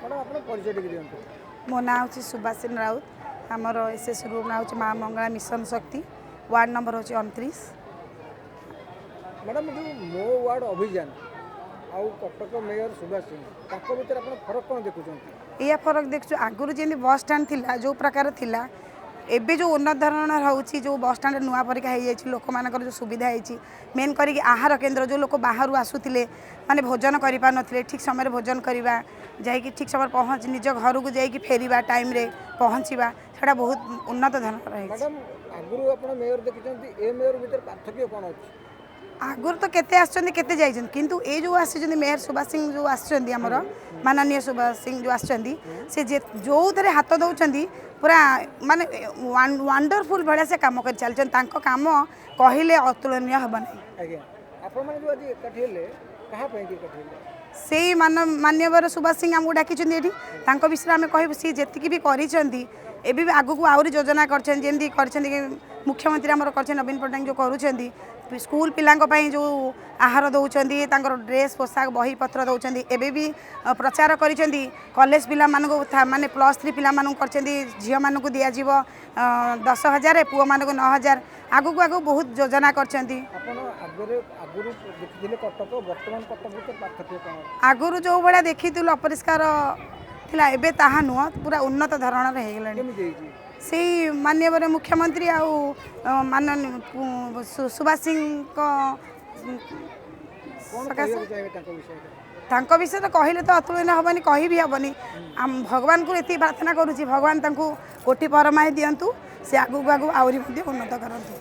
Madam, ଆପଣ ପରିଚୟ ଟିକେ ଦିଅନ୍ତୁ। ମୋ ନାଁ ହେଉଛି ସୁବାସିନ ରାଉତ। ଆମର ଏସ୍ ଏସ୍ ଗ୍ରୁପ୍ ନାଁ ହେଉଛି ମା ମଙ୍ଗଳା ମିଶନ ଶକ୍ତି, ୱାର୍ଡ଼ ନମ୍ବର ହେଉଛି 29। ମ୍ୟାଡ଼ାମ୍, ଯେଉଁ ମୋ ୱାର୍ଡ଼ ଅଭିଯାନ ଆଉ କଟକ ମେୟର ସୁବାସ ସିଂ, ତାଙ୍କ ଭିତରେ ଆପଣ ଫରକ କ'ଣ ଦେଖୁଛନ୍ତି? ଏଇଆ ଫରକ ଦେଖୁଛୁ, ଆଗରୁ ଯେମିତି ବସ୍ ଷ୍ଟାଣ୍ଡ ଥିଲା, ଯେଉଁ ପ୍ରକାର ଥିଲା, ଏବେ ଯେଉଁ ଉନ୍ନତ ଧରଣର ହେଉଛି, ଯେଉଁ ବସ୍ ଷ୍ଟାଣ୍ଡ ନୂଆ ପରିକା ହେଇଯାଇଛି, ଲୋକମାନଙ୍କର ଯେଉଁ ସୁବିଧା ହେଇଛି, ମେନ୍ କରିକି ଆହାର କେନ୍ଦ୍ର, ଯେଉଁ ଲୋକ ବାହାରୁ ଆସୁଥିଲେ ମାନେ ଭୋଜନ କରିପାରୁନଥିଲେ, ଠିକ୍ ସମୟରେ ଭୋଜନ କରିବା, ଯାଇକି ଠିକ୍ ସମୟରେ ପହଞ୍ଚି ନିଜ ଘରକୁ ଯାଇକି ଫେରିବା ଟାଇମ୍ରେ ପହଞ୍ଚିବା, ସେଇଟା ବହୁତ ଉନ୍ନତ ଧରଣର ହେଇଛି। ମ୍ୟାଡ଼ାମ୍, ଆଗରୁ ଆପଣ ମେୟର ଦେଖିଛନ୍ତି, ଏ ମେୟର ଭିତରେ ପାର୍ଥକ୍ୟ କ'ଣ ଅଛି? ଆଗରୁ ତ କେତେ ଆସିଛନ୍ତି, କେତେ ଯାଇଛନ୍ତି, କିନ୍ତୁ ଏଇ ଯେଉଁ ଆସିଛନ୍ତି ମେୟର ସୁବାସ ସିଂ ଯେଉଁ ଆସିଛନ୍ତି, ଆମର ମାନନୀୟ ସୁବାସ ସିଂ ଯେଉଁ ଆସିଛନ୍ତି, ସେ ଯେ ଯେଉଁଥିରେ ହାତ ଦେଉଛନ୍ତି ପୁରା ମାନେ ୱାଣ୍ଡରଫୁଲ୍ ଭଳିଆ ସେ କାମ କରି ଚାଲିଛନ୍ତି। ତାଙ୍କ କାମ କହିଲେ ଅତୁଳନୀୟ ହେବ ନାହିଁ। ଆଜ୍ଞା, ଆପଣମାନେ ଯେଉଁ ଆଜି ଏକାଠି ହେଲେ, କାହା ପାଇଁକି ଏକାଠି ହେଲେ? ସେଇ ମାନ୍ୟବର ସୁବାସ ସିଂ ଆମକୁ ଡାକିଛନ୍ତି ଏଠି। ତାଙ୍କ ବିଷୟରେ ଆମେ କହିବୁ, ସିଏ ଯେତିକି ବି କରିଛନ୍ତି, ଏବେ ବି ଆଗକୁ ଆହୁରି ଯୋଜନା କରିଛନ୍ତି। ଯେମିତି କରିଛନ୍ତି କି ମୁଖ୍ୟମନ୍ତ୍ରୀ ଆମର କରିଛନ୍ତି ନବୀନ ପଟ୍ଟନାୟକ, ଯେଉଁ କରୁଛନ୍ତି ସ୍କୁଲ ପିଲାଙ୍କ ପାଇଁ ଯେଉଁ ଆହାର ଦେଉଛନ୍ତି, ତାଙ୍କର ଡ୍ରେସ୍ ପୋଷାକ ବହିପତ୍ର ଦେଉଛନ୍ତି। ଏବେ ବି ପ୍ରଚାର କରିଛନ୍ତି କଲେଜ ପିଲାମାନଙ୍କୁ, ମାନେ +3 ପିଲାମାନଙ୍କୁ କରିଛନ୍ତି, ଝିଅମାନଙ୍କୁ ଦିଆଯିବ 10,000, ପୁଅମାନଙ୍କୁ 9,000। ଆଗକୁ ଆଗକୁ ବହୁତ ଯୋଜନା କରିଛନ୍ତି। ଆପଣ ଆଗରୁ ଦେଖିଥିଲେ କଟକ, ବର୍ତ୍ତମାନ କଟକ ଭିତରେ ପାର୍ଥକ୍ୟ କ'ଣ? ଆଗରୁ ଯେଉଁ ଭଳିଆ ଦେଖିଥିଲୁ ଅପରିଷ୍କାର ଥିଲା, ଏବେ ତାହା ନୁହଁ, ପୁରା ଉନ୍ନତ ଧରଣର ହେଇଗଲାଣି। କେମିତି ହେଇଛି? ସେଇ ମାନ୍ୟବର ମୁଖ୍ୟମନ୍ତ୍ରୀ ଆଉ ମାନନୀୟ ସୁବାସ ସିଂଙ୍କ କ'ଣ ସକାଶେ। କହିବାକୁ ଚାହିଁବେ ତାଙ୍କ ବିଷୟରେ? ତାଙ୍କ ବିଷୟରେ କହିଲେ ତ ଅତୁଳନୀୟ ହେବନି, କହିବି ହେବନି। ଆମ ଭଗବାନଙ୍କୁ ଏତିକି ପ୍ରାର୍ଥନା କରୁଛି, ଭଗବାନ ତାଙ୍କୁ କୋଟି ପରମାୟୁ ଦିଅନ୍ତୁ, ସେ ଆଗକୁ ଆଗକୁ ଆହୁରି ମଧ୍ୟ ଉନ୍ନତ କରନ୍ତୁ।